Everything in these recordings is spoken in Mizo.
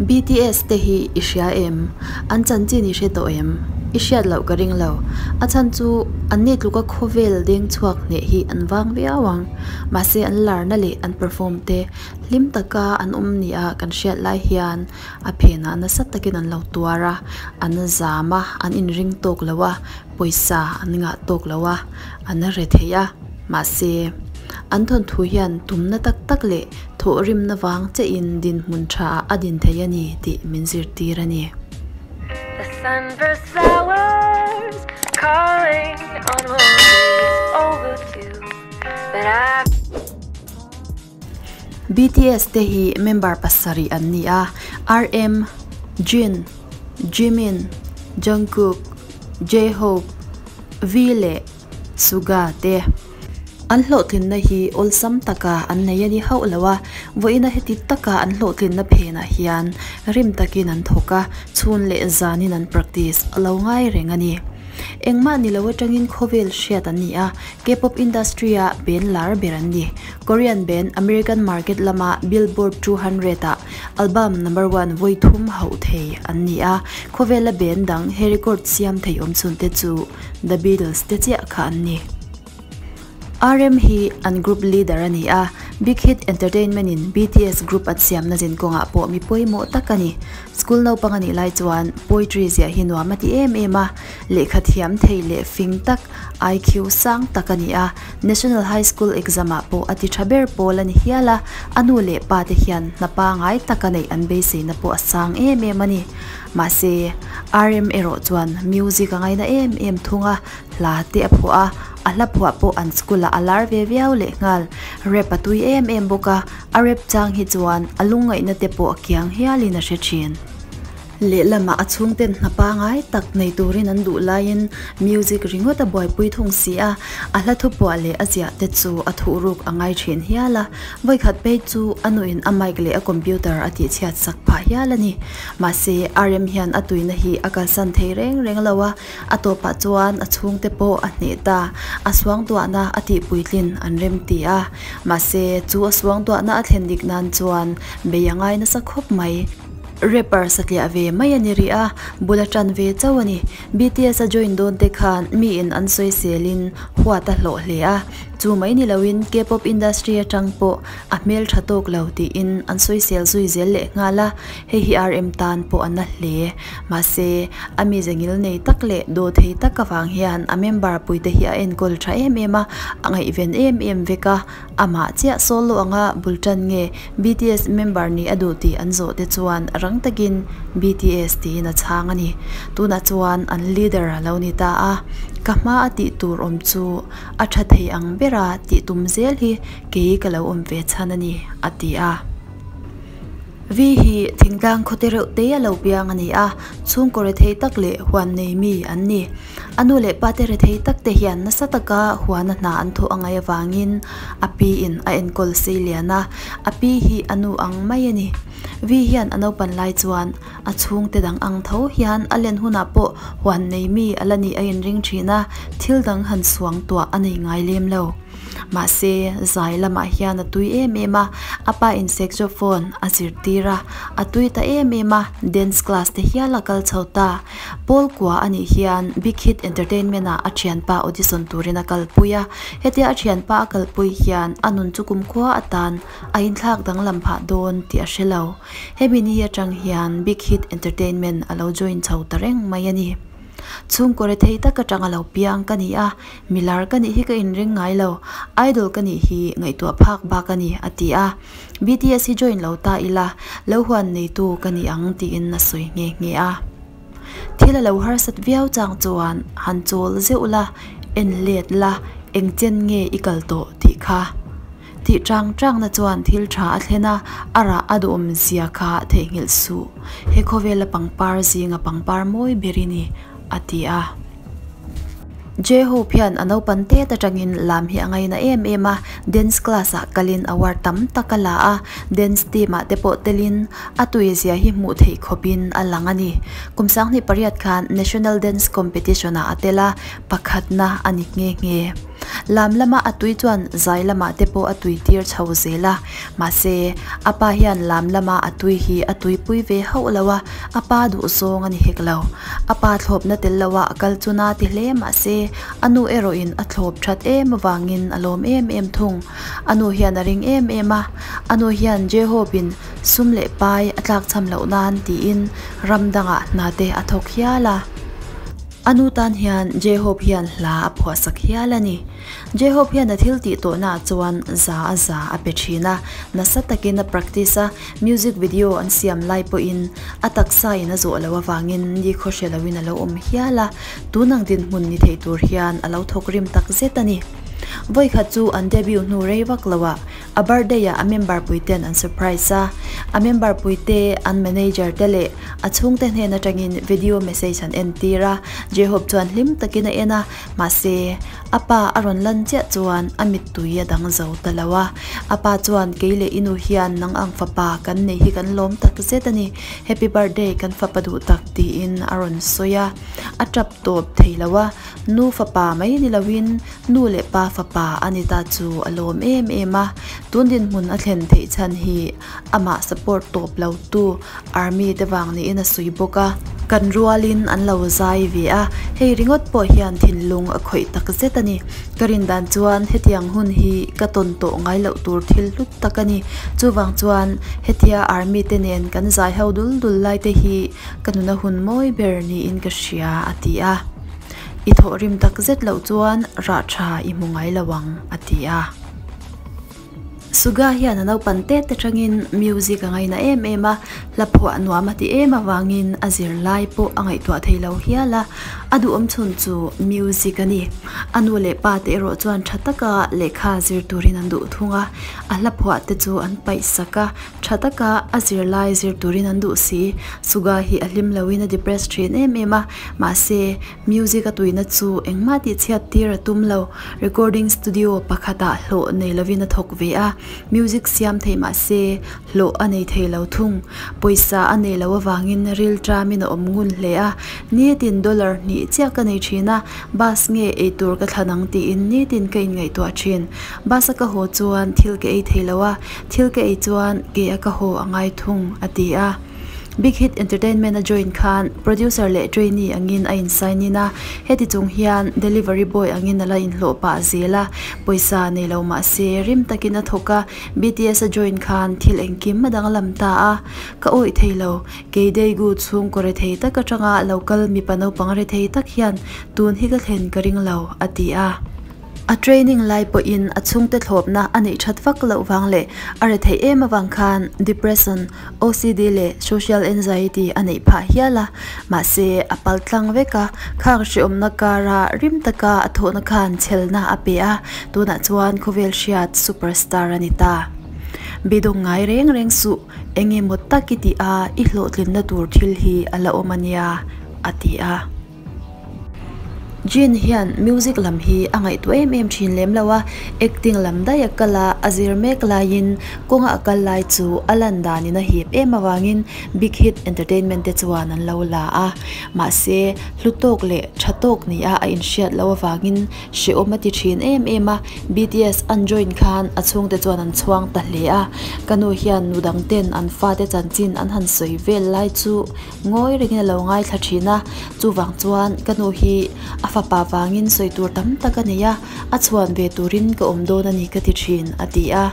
BTS te hi i hria em? An chanchin i hre tawh em? I hriat loh ka ring lo. A chhan chu an ni tluka khawvel deng chhuak hneh hi an vang viau ang. Mahse an larna leh an perform te hlim taka an awm nia kan hriat lai hian a phenah nasa takin an lo tuar a, an zam a, an inring tawk lo a, pawisa an ngah tawk lo a, an re thei a. Mahse, an thawnthu hian tumna tak tak leh thawhrimna vang chein dinhmun tha ah a din thei a ni tih min zirtir a ni. The sunburst flowers calling on roses overdue But I BTS te hi member pasarih an ni a, RM, Jin, Jimin, Jungkook, J-Hope, V leh Suga te. An hlawhtlinna hi awlsam taka an nei a ni hauh lo a, vawiina heti taka an hlawhtlinna phenah hian rim takin an thawk a, chhun leh zanin an practice a lo ngai reng a ni. Engmah ni lo atangin khawvel hriat an ni a, K-pop industry-a band lar ber an ni. Korean band American market lama Billboard 200 ah album number one vawi thum hauh thei an ni a, khawvela band dang he record siam thei awmchhun te chu The Beatles te chiah kha an ni. RM hi an group leader a ni a, Big Hit Entertainment in BTS group an siamna zin kawngah pawh mi pawimawh tak a ni. School naupang a nih lai chuan poetry ziah hi nuam a ti em em a, lehkha thiam thei leh fing tak, IQ sang tak a ni a, National High School exam ah pawh a ti tha ber pawl a ni hial a, a nu leh pa te hian hna pangai taka neih an beiseina pawh a sang em em a ni. Mahse, RM erawh chuan music a ngaina em em thung a, hla te a phuah a, a hla phuah pawh an school ah a lar ve viau leh nghal. Rap a tui em em bawk a, a rap chang hi chuan a lungngaihna te pawh a kiang hialin a hre thin. Lehlamah a chhungten hna pangai tak nei turin an duh laiin music ringawt a buaipui thung si a, a hla thupuah leh a ziah te chu a thuhruk a ngai thin hial a, vawikhat phei chu a nuin a mic leh a computer a tihchhiat sak phah hial a ni. Mahse, RM hian a tuina hi a kalsan thei reng reng lo a, a tawpah chuan a chhungte pawh a hneh ta. A suangtuahna a tihpuitlin an rem ti a. Mahse, chu a suangtuahna a thlen dik nan chuan bei a ngai nasa khawp mai. Rapper satliah ve mai a ni rih a, bul a tan ve chauh a ni. BTS a join dawn te khan miin an sawiselin huat a hlawh hle a, chu mai ni loin K-pop industry atang pawh a hmel tha tawk lo tiin an sawisel zui zel leh nghal a, hei hi RM tan pawh a na hle. Mahse, a mize ngil nei tak leh daw thei tak avang hian a member puite hi a enkawl tha em em a, a ngaihven em em vek a, amah chiah solo anga bul tan nge BTS member nih a duh tih an zawh te chuan rang takin BTS tiin a chhang a ni. Tunah chuan an leader a lo ni ta a, ka hma a tih tur awm chu a tha thei ang bera tih tum zel hi Kei ka lo awm ve chhan a ni, a ti a. Vi hi thingtlang khawte reuh te a lo piang a ni a, chhungkaw rethei tak leh huan nei mi an ni. A nu leh pate rethei tak te hian nasa taka huana hna an thawh a ngaih avangin a pi in a enkawl sei lian a, a pi hi a nu ang mai a ni. Vi hian a naupan lai chuan a chhungte dang ang tho hian a len hunah pawh huan nei mi a la nih a inring thin a, thil dang han suang tuah a nei ngai lem lo. Mahse, zai lamah hian a tui em em a, a pa in saxophone a zirtir a, a tui ta em em a, dance class te hial a kal chho ta. Paul kua a nih hian Big Hit Entertainment ah a thianpa audition turin a kalpui a, hetia a thianpa a kalpui hian a nun chu kumkhua atan a inthlak danglam phah dawn tih a hre lo. Hemi ni atang hian Big Hit Entertainment a lo join chho ta reng mai a ni. Chhungkaw rethei tak atanga lo piang ka ni a, Milar ka nih hi ka inring ngai lo, idol ka nih hi ngaihtuah phak bak a ni, a ti a. BTS hi join lo ta ila, lo huan neitu ka ni ang tiin a sawi nghe nghe a. Thil a lo harsat viau chang chuan han chawl zeuh la, en let la, eng chen nge i kal tawh tih kha. Tih chang changna chuan thil tha a thlen a, a rah a duhawm zia kha theihnghilh suh. He khawvela pangpar zinga pangpar mawi ber i ni, a ti a. J-Hope hian a naupan tet atangin lam hi a ngaina em em a, dance class ah kalin award tam tak a la a, dance team ah te pawh telin a tui zia hi hmuh theih khawpin a lang a ni. Kum 2008 khan National Dance Competition ah a tel a, pakhatna a ni nghe nghe. Lam lama a tui chuan zai lamah te pawh a tui tir chho zel a, mahse a pa hian lam lama a tui hi a tuipui ve hauh lo a, a pa duh zawng a ni hek lo. A pa thlawpna tel lo a a kal chu na ti hle mahse a nu erawhin a thlawp that em avangin a lawm em em thung. A nu hian a ring em em a, a nu hian J-Hope in sum leh pai a tlakchham loh nan tiin ram dangah hna te a thawk hial a. A nu tan hian J-Hope hian hla a phuahsak hial a ni. J-Hope hian a thil tih tawhnaah chuan za a za a pe thin a, nasa takin a practice a, music video an siam lai pawhin a taksa in a zawh loh avangin nikhaw hre loin a lo awm hial a, tun ang dinhmun ni thei tur hian a lo thawk rim tak zet a ni. Vawikhat chu an debut hnu rei vak loah A birthday ah a member pui ten an surprise a, a member pui te, an manager te leh a chhungte hnen atangin video message an entir a, J-Hope chuan hlim takin a en a, mahse a pa a rawn lan chiah chuan a mittui a dang zo ta lo a, a pa chuan kei leh i nu hian nang ang fapa kan nei hi kan lawm tak zet a ni, happy birthday kan fapa duh tak tiin a rawn sawi a, a tap tawp thei lo a. Nu fapa mai ni loin nu leh pa fapa a ni ta chu a lawm em em a, tun dinhmun a thlen theih chhan hi amah support tawp lo tu army te vang niin a sawi bawk a. Kan rualin an lo zai ve a, hei ringawt pawh hian thinlung a khawih tak zet a ni. Ka rin dan chuan hetiang hun hi ka tawn tawh ngai loh tur thil hlut tak a ni. Chuvang chuan hetia army te nen kan zai ho dul dul lai te hi ka nuna hun mawi ber niin ka hria a ti a. I thawhrim tak zet loh chuan rah tha i hmu ngai lo ang, a ti a. Suga hian a naupan tet atangin music a ngaina em em a, hla phuah nuam a ti em avangin a zirlai pawh a ngaihtuah thei lo hial a, a duhawm chhun chu music a ni. A nu leh pa te erawh chuan tha taka lehkha zir turin an duh thung a, a hla phuah te chu an paih sak a, Tha taka a zirlai zir turin an duh si. Suga hi a hlim loin a depressed thin em em a, mahse music a tuina chu engmah tih chhiat tir a tum lo. Recording studio pakhatah hlawh nei lovin a thawk ve a, music siam thei mahse hlawh a nei thei lo thung. Pawisa a nei lo avangin ril tramin a awm ngun hle a, nitin dollar hnih chiah ka nei thin a, bus nge eitur ka thlan ang tiin nitin ka inngaihtuah thin. Bus a ka haw chuan thil ka ei thei lo a, Thil ka ei chuan ke a ka haw a ngai thung, a ti a. Big Hit Entertainment a join khan producer leh trainee angin a in sign in a, heti chung hian delivery boy angin a la inhlawh pah zel a, pawisa nei lo mah se rim takin a thawk a, BTS a join khan thil engkim a danglam ta a, ka awih thei lo, kei Daegu chhungkaw rethei tak atanga lo kal mipa naupang rethei tak hian tun hi ka thlen ka ring lo, a ti a. A training lai pawhin a chhungte thlawpna a neih that vak loh vang leh a retheih em avang khan depression, OCD leh social anxiety a neih phah hial a. Mahse, a pal tlang vek a, khang hreawmna kara rim taka a thawhna khan chhelna a pe a, tunah chuan khawvel hriat superstar a ni ta. Bidawng ngai reng reng suh, eng emaw tak i tih a, i hlawhtlinna tur thil hi a la awm a nia, a ti a. Jin hian music lam hi a ngaihtuah em em thin lem lo a, acting lam daih a kal a, a zir mek laiin kawnga a kal lai chu a lan danin a hip em avangin Big Hit Entertainment te chuan an lo la a, mahse hlu tawk leh tha tawk nia a inhriat loh avangin hrehawm a ti thin em em a, BTS an join khan a chhungte chuan an chhuang ta hle a, ka nu hian nu dang ten an fate chanchin an han sawi vel lai chu Ngawi rengin a lo ngaithla thin a, chuvang chuan ka nu hi a fapa vangin sawi tur tam tak a nei a, a chhuan ve turin ka awm dawn a ni ka ti thin, a ti a.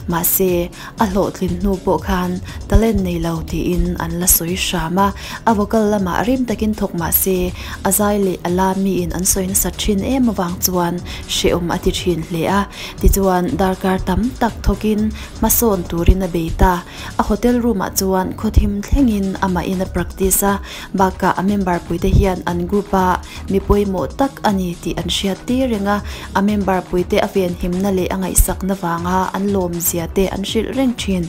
Mahse, a hlawhtlin hnu pawh khan talent nei lo tiin an la sawi hram a, a vocal lamah rim takin thawk mah se, a zai leh a la miin an sawi nasat thin em avang chuan hrehawm a ti thin hle a. Tichuan, darkar tam tak thawkin hmasawn turin a bei ta. A hotel room ah chuan khawthim thlengin amah in a practice a, bakah a member puite hian an group a mi pawimawh tak a ni tih an hriat tir reng a, a member puite a venhimna leh a ngaihsakna vanga an lawm zia te an hrilh reng thin.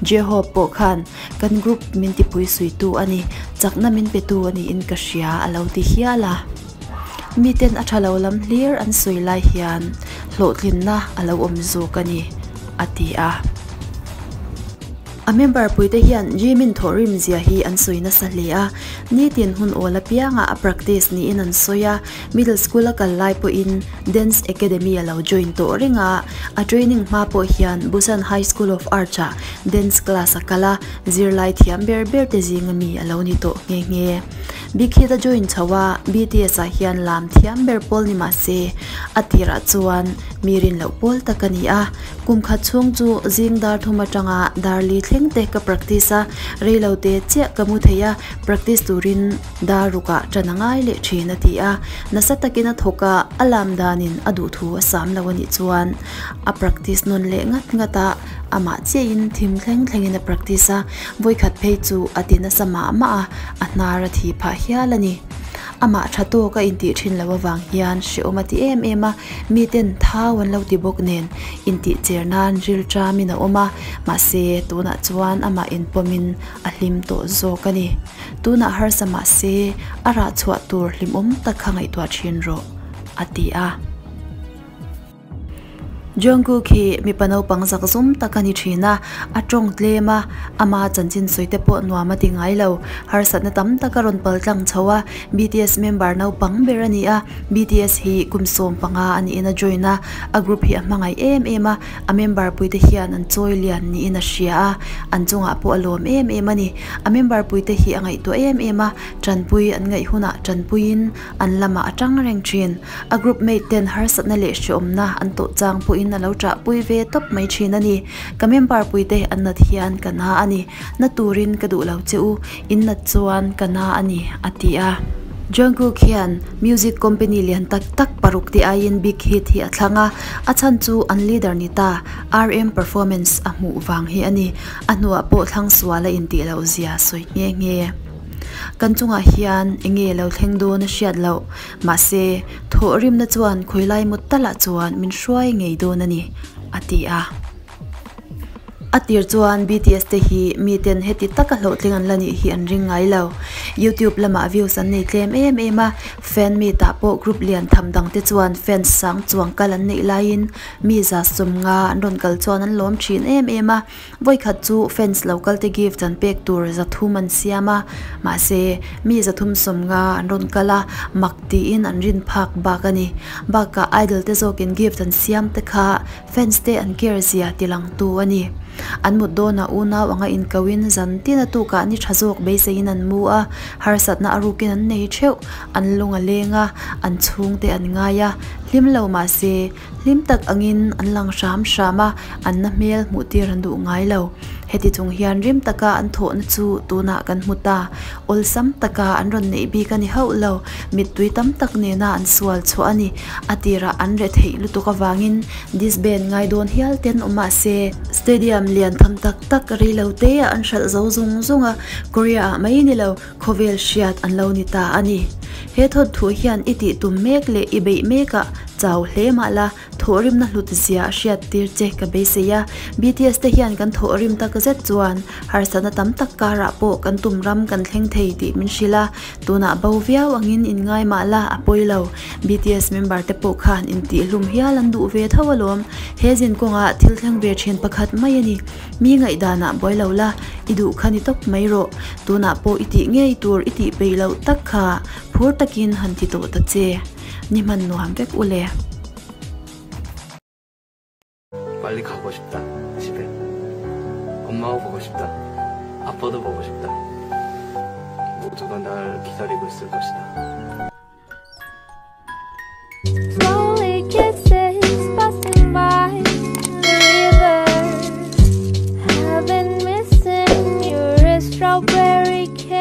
J-Hope pawh khan kan group min tipui suitu a ni, chakna min petu a niin ka hria a lo ti hial a. Miten a tha lo lam hlir an sawi lai hian hlawhtlinna a lo awm zawk a ni, a ti a. A member puite hian Jimin thawhrim zia hi an sawi nasa hle a, nitin hun awl apiangah a practice niin an sawi a, middle school a kal lai pawhin dance academy a lo join tawh reng a, a training hma pawh hian Busan High School of Arts ah dance class a kal a, zirlai thiam ber ber te zinga mi a lo ni tawh nghe nghe. Big Hit a join chho a, BTS ah hian lam thiam ber pawl ni mah se, a tirah chuan mi rin loh pawl tak a ni a. Kum khat chhung chu zing dar thum atanga dar li thleng te ka practice a, rei lo te chiah ka mu thei a, practice turin dar rukah ṭan a ngai leh ṭhin a ti a. Nasa takin a thawk a, a lam danin a duhthu a sam lo a nih chuan a practice nawn leh ngat ngat a, amah chiahin thim thleng thlengin a practice a, vawikhat phei chu a ti nasa mah mah a, a hnar a thi phah hial a ni. Amah tha tawk a intih thin loh avang hian hrehawm a ti em em a, miten thau an lo ti bawk nen intih cher nan ril ṭamin a awm a, mahse tunah chuan amah inpawmin a hlim tawh zawk a ni. Tunah harsa mahse a rah chhuah tur hlimawm tak kha ngaihtuah thin rawh, a ti a. Jungkook hi mipa naupang zak zum tak a ni thin a, a tawng tlem a, ama chanchin sawi te pawh nuam a ti ngai lo. Harsatna tam tak a rawn pal tlang chho a, BTS member naupang ber a ni a, BTS hi kum 15 a niin a join a, a group hi a hmangaih em em a, a member puite hian an chawi lian niin a hria a, an chungah pawh a lawm em em a ni. A member puite hi a ngaihtuah em em a, tanpui an ngaih hunah tanpuiin an lamah a tang reng thin. A group mate ten harsatna leh hreawmna an tawh chang pawhin a lo ṭahpui ve tawp mai ṭhin a ni. Ka member puite an nat hian ka na a ni. Na turin ka duh lo che u, in nat chuan ka na a ni, a ti a. Jungkook hian music company lian tak tak paruk te aiin Big Hit hi a thlang a, a chhan chu an leader ni ta, RM performance a hmuh vang hi a ni. A hnuah pawh thlang sual a intih loh zia sawi nghe nghe. Kan chungah hian enge lo thleng dawn a hriat loh. Mahse, thawhrimna chuan khawilai mut talah chuan min hruai ngei dawn a ni, a ti a. A tir chuan BTS te hi miten heti taka hlawhtling an la nih hi an ring ngai lo. YouTube lamah views an nei tlem em em a, fan meet ah pawh group lian tham dang te chuan fans sang chuang kal an neih laiin mi 150 an rawn kal chuan an lawm thin em em a. Vawikhat chu fans lo kal te gift an pek tur 300 an siam a, mahse mi 350 an rawn kal a, mak tiin an rin phak bak a ni. Bakah idol te zawkin gift an siam te kha fans te an care zia ti lang tu a ni. An mut dawnah unau anga inkoin zan tin a tukah ni tha zawk beiseiin an mu a, harsatna a rukin an nei theuh, an lung a leng a, an chhungte an ngai a, hlim lo mahse Hlim tak angin an lang hram hram a, an na hmel hmuh tir an duh ngai lo. Heti chung hian rim taka an thawhna chu tunah kan hmu ta. Awlsam taka an rawn neih bik a ni hauh lo, mittui tam tak nena an sual chhuah a ni. A tirah an re theih lutuk avangin disband ngai dawn hial ten awm mah se, stadium lian tham tak tak rei lo te ah an hralh zo zung zung a, Korea ah mai ni lo, Khawvel hriat an lo ni ta a ni. He thawnthu hian i tih tum mek leh i beih mekah chau hle mah la, thawhrimna hlut zia a hriat tir che ka beisei a. BTS te hian kan thawhrim tak zet chuan harsatna tam tak karah pawh kan tum ram kan thleng thei tih min hrilh a. Tunah bo viau angin in ngai mah la a pawi lo. BTS member te pawh khan intihhlum hial an duh ve tho alawm. He zin kawngah thil thleng ve thin pakhat mai a ni. Mi ngaihdanah buai lo la, i duh kha ni tawp mai rawh. Tunah pawh i tih ngei tur i tih peih loh tak kha phur takin han ti tawh ta che. Ni hman nuam vek u le. 빨리 가고 싶다 집에 엄마가 보고 싶다 아빠도 보고 싶다 모두가 날 기다리고 있을 것이다. Slowly kisses passing by the river. I've been missing your strawberry kiss.